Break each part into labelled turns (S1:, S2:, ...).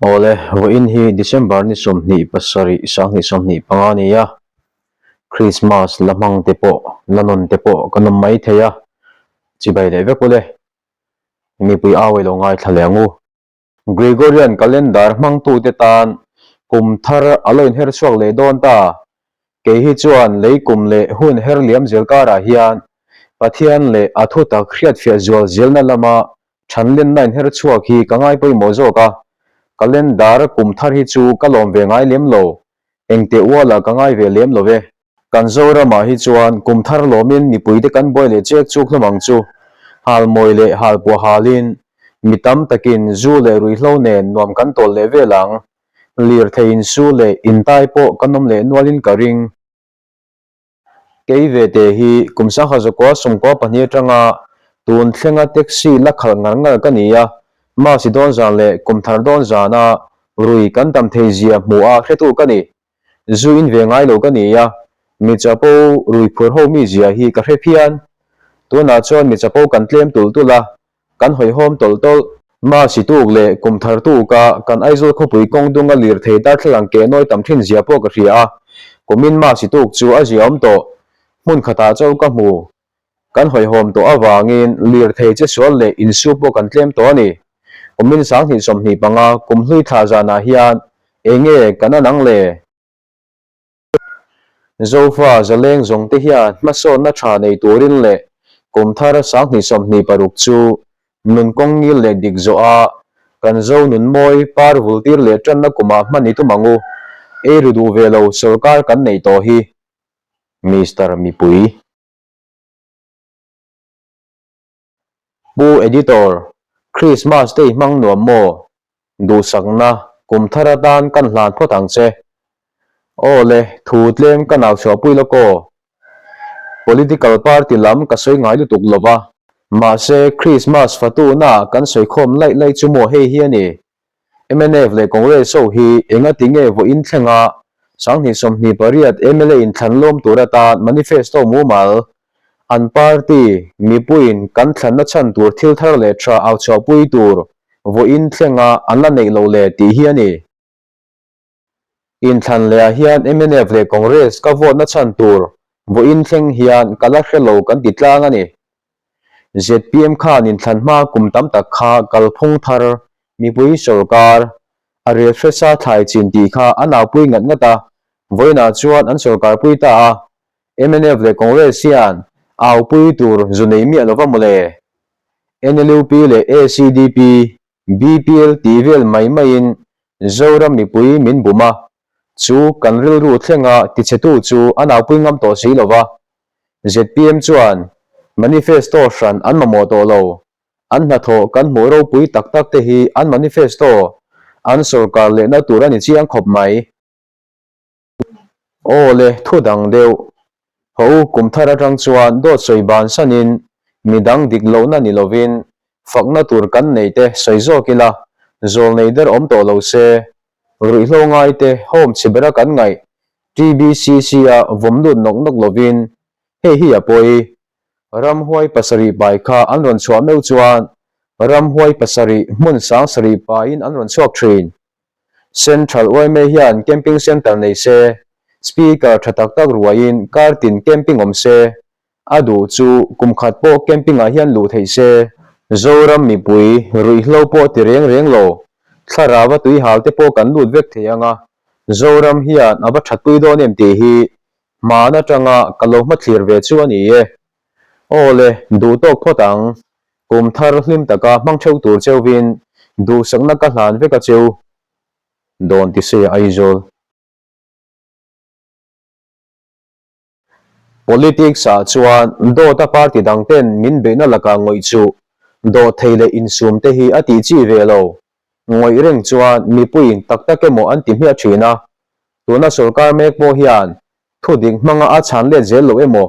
S1: Awle, vawiin hi December ni 27 2025 a ni a, Christmas la hmang te pawh, la nawn te pawh kan awm mai thei a, chibai leh vek ule, mipui au ilo ngaithla leh ang u. Gregorian calendar hmangtute tan kum thar a lo inher chhuak leh dawn ta. Kei hi chuan lei kum leh hun her liam zel karah hian Pathian leh a thutak hriatfiah zual zelna lama thanlenna inher chhuak hi ka ngai pawimawh zawk a. Calendar kum thar hi chu ka lawm ve ngai lem lo. Engteh ualah ka ngai ve lem lo ve. Kan Zoramah hi chuan kum thar lawmin mipuite kan buai leh chek chuk hlawm ang chu. Halmawi leh halpuah halin mi tam takin zu leh ruihhlo nen nuam kan tawl leh vel ang. Lirthei insu leh intai pawh kan awm leh nualin ka ring. Kei ve te hi kum sangha zakua sawmkua pahnih atanga tun thlenga taxi la khalh ngar ngar ka ni a, Masi dawn zan leh kum thar dawn zana rui kan tam thei zia hmuh a hretu ka ni. Zu in ve ngai lo ka ni a, mi chapo rui phur ho mi zia hi ka hre phian. Tunah chuan mi chapo kan tlem tulh tulh a, kan hawihhawm tawlh tawlh. Masi tuk leh kum thar tuka kan Aizawl khawpui kawng dunga lirthei darthlalang keh nawi tam thin zia pawh ka hria a, kumin Masi tuk chu a zia awm tawh. Hmun khatah chauh ka hmu. Kan hawihhawm tawh avangin lirthei che sual leh insu pawh kan tlem tawh a ni. Kumin 2025 kum hlui thla zanah hian eng nge kan an ang le? Zofa zaleng zawng te hian hmasawnna tha nei turin leh kum thar 2026 chu nun kawng ngil leh dik zawh a kan Zo nun mawi par vul tir leh tanna kumah hman i tum ang u. Ei ru duh ve lo sawrkar kan neih tawh hi. Mister Mipui. Pu Editor, Christmas te i hmang nuam maw? Duhsakna, kum thar atan kan hlan phawt ang che. Aw le, thu tlem ka nau chhuahpui lawk aw. Political party lam ka sawi ngai lutuk lo va, mahse Christmas fatuna kan sawikhawm laih laih chu maw hei hi a ni. Mnf leh Congress ho hi engati nge vawiin thlenga 2028 mla inthlan lawm tur atan manifesto mumal an party mipuiin kan thlanna chhan tur thil thar leh tha au chhuahpui tur vawiin thlenga an la neih loh le tih hi a ni. Inthlan lehah hian mnf leh Congress ka vote na chhan tur vawiin thleng hian ka la hre lo kan ti tlang a ni. Zpm khan inthlan hma kum tam tak kha kalphung thar mipui sawrkar a rel hresa thlai chin tih kha a naupui ngat ngat a, vawiinah chuan an sawrkarpui ta a, mnf leh Congress hian aupui tur zu nei miah lova mawle. NLUP leh ACDP BPL tih vel mai maiin Zoram mipui min bum a, chu kan rilru thlenga tichhetu chu a naupui ngam tawh si lo va. Zpm chuan manifesto hran an mamawh tawh lo. An hnathawh kan hmuh ropui tak tak te hi an manifesto an sawrkar lehna tur a ni chiang khawp mai. Aw le, thu dang deuh. Haw u, kum thar atang chuan dawt sawi bansanin midang dik lohna ni lovin fakna tur kan nei te sawi zawk ila, zawl nei der awm tawh lo se. Ruihhlo ngai te home chhe bera kan ngaih TBCC a vawm lut nawk nawk lovin hei hi a pawi. Ramhuai pasarih pai kha an rawn chhuah meuh chuan ramhuai pasarih hmun 7000 paiin an rawn chhuak thin. Central yma hian camping centre nei se, speaker tha tak tak ruaiin kar tin camping awm se, a duh chu kum khat pawh camping ah hian luh theih se. Zoram mipui ruihhlo pawh ti reng reng lo, thlarau a tuihal te pawh kan lut vek thei ang a, Zoram hian a va thatpui dawn em tih hi hman atanga ka lo hmathlir ve chu a ni e. Aw le, duh tawk phawt ang. Kum thar hlim taka hmang theuh tur cheuvin duhsakna ka hlan vek a cheu dawn ti se Aizawl. Politics ah chuan dawta party dang ten min beihna lakah ngawih chuh dawhthei leh insum te hi a tih chi ve lo. Ngawih reng chuan mipuiin tak tak emaw an ti hmiah thin a, tuna sawrkar mek pawh hian Thu dik hmanga a chhan let zel lo emaw,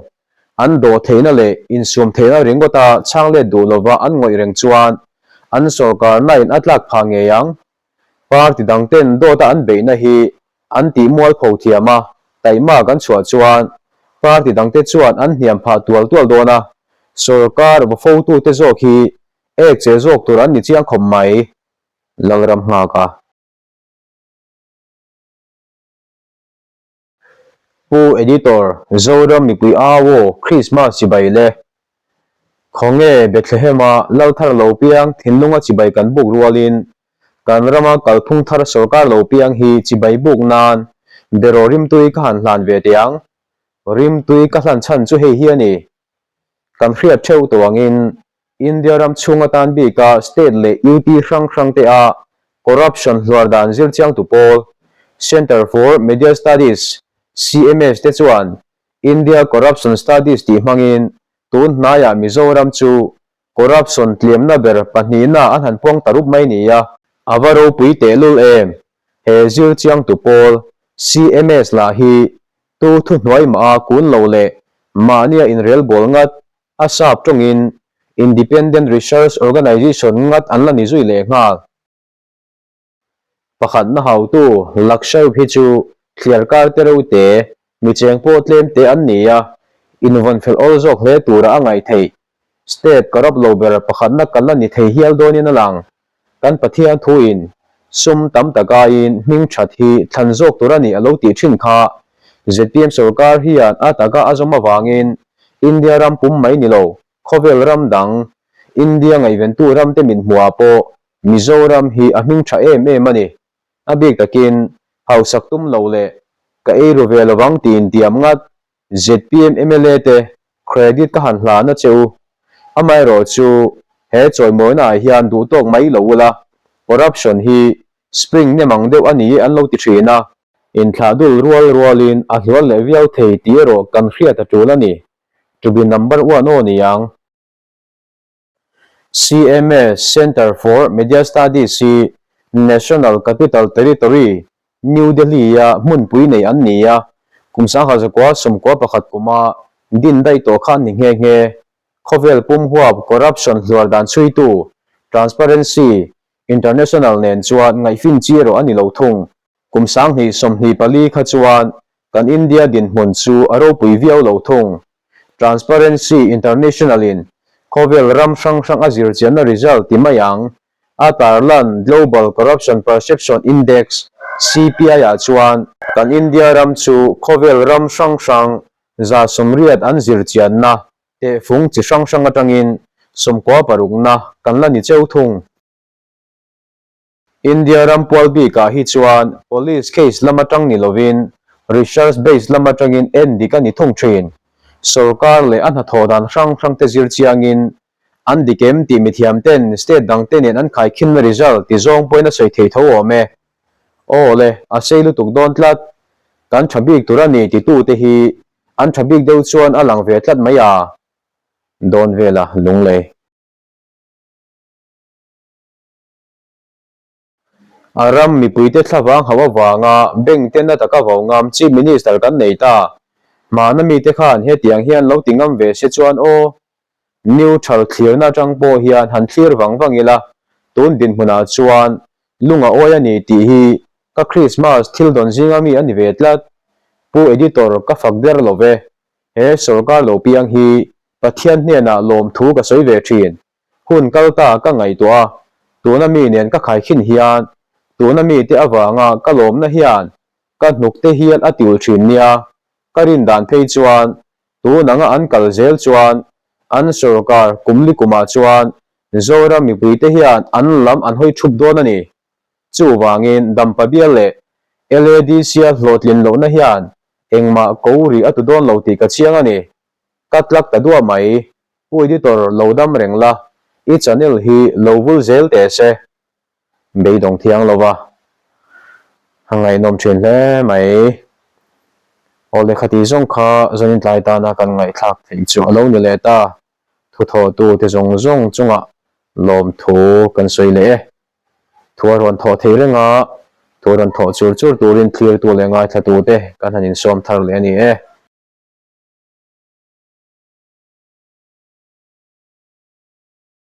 S1: an dawh theihna leh insum theihna ringawta chhang let duh lova an ngawih reng chuan an sawrkarnain a tlak phah ngei ang. Party dangten dawta an beihna hi an tih mualpho thiam a, taihmak an chhuah chuan party dangte chuan an hniam phah tual tual dawn a, sawrkar va fotute zawk hi ek che zawk tur an ni chiang khawp mai. Lalram nghak a. Pu Editor, Zoram mipui au aw, Krismas chibai le. Khawnge Bethlehem-a lal thar lo piang thinlunga chibai kan buk rualin kan rama kalphung thar sorkar lo piang hi chibai buk nan beraw rimtui ka han hlan ve teh ang. Rimtui ka hlan chhan chu hei hi a ni. Kan hriat theuh tawh angin India ram chhung atan bika state leh UT hrang hrang te a corruption hluar dan zir chiangtu pawl Centre for Media Studies, CMS, te chuan India Corruption Studies tih hmangin tun hnaiah Mizoram chu corruption tliamna ber pahnihna an han puang ta rup mai nia. A va ropui tehlul em? He zir chiangtu pawl CMS lah hi tu thuhnuai mah a kun lo leh mahnia inrel bawl ngat a sap tawngin Independent Research Organization ngat an la ni zui leh nghal. Pakhatna hautu Lakshadweep hi chu thliarkar te reuh te, mi cheng pawh tlem te an ni a, invawn fel awl zawk hle tura a ngaih theih. State corrupt lo ber pakhatna kan la ni thei hial dawnin a lang. Kan Pathian thuin sum tam tak aiin hming that hi thlan zawk tur a nih a lo tih thin kha zpm sorkar hian a taka a zawm avangin India ram pum mai ni lo, khawvel ram dang, India ngaihventu ram te min hmuhah pawh Mizoram hi a hming tha em em a ni. A bik takin hausak tum lo leh ka ei ru ve lovang tiin tiam ngat Zpm mla te credit ka han hlan a che u. Amaherawh chu he chawimawina ah hian duh tawk mai lo ula, corruption hi spring nem ang deuh a ni e an lo ti thin a. Inthlah dul rual rualin a hlual leh viau thei tih erawh kan hriat a tul a ni. To be number one aw niang. CMS, Centre for Media Studies, hi National Capital Territory, New Delhi-a hmunpui nei an ni a, kum 19 91 kuma din daih tawh kha an ni nghe nghe. Khawvel pum huap corruption hluar dan chhuitu, Transparency International nen chuan ngaihfin chi erawh a ni lo thung. Kum 2024 kha chuan kan India dinhmun chu a ropui viau lo thung. Transparency International-in khawvel ram hrang hrang a zirchianna result ti mai ang. A tarlan Global Corruption Perception Index, CPI, ah chuan kan India ram chu khawvel ram hrang hrang 180 an zirchianna tehfung chi hrang hrang atangin 96na kan la ni cheu thung. India ram pual bikah hi chuan police case lam atang ni lovin research base lam atangin en dik a ni thung thin. Sorkar leh a hnathawh dan hrang hrang te zir chiangin an dik em tih mithiam ten state dang te nen an khaikhinna result ti zawng pawhin a sawi thei tho awm e. Aw le, a sei lutuk dawn tlat. Kan tha bik tur a ni titu te hi an tha bik deuh chuan a lang ve tlat mai a. Dawn vela lunglei. A ram mipuite thlavang hauh avanga bank te na taka vo ngam Chief Minister kan nei ta. Hmana mite khan hetiang hian lo ti ngam ve se chuan aw, neutral thlirna atang pawh hian han thlir vang vang ila, tun dinhmunah chuan lung a awi a ni tih hi ka Christmas thil dawn zinga mi a ni ve tlat. Pu Editor ka fak der lo ve. He sorkar lo piang hi Pathian hnenah lawmthu ka sawi ve thin. Hun kal ta ka ngaihtuah a, tuna mi nen ka khaikhin hian tuna mite avanga ka lawmna hian ka hnuk te hial a tiul thin nia. Ka rin dan phei chuan tun anga an kal zel chuan an sorkar kum li kumah chuan Zoram mipuite hian an lam an hawi thup dawn a ni. Chuvangin Dampa bial leh LADC-a hlawhtlin lohna hian engmah ko rih a tu dawn lo tih ka chiang a ni. Ka tlak ta duah mai. Pu Editor lo dam reng la, i channel hi lo vul zel teh se. Beidawng thiang lo va, a ngaihnawm thin hle mai. Aw lehkha tih zawng kha zanin tlai tana kan ngaihthlak theih chu a lo ni leh ta. Thuthawhtu te zawng zawng chungah lawmthu kan sawi leh e. Thu a rawn thawh thei reng a, thu a rawn thawh chur chur turin thlirtu leh ngaithlatute kan han insawm thar leh a ni e.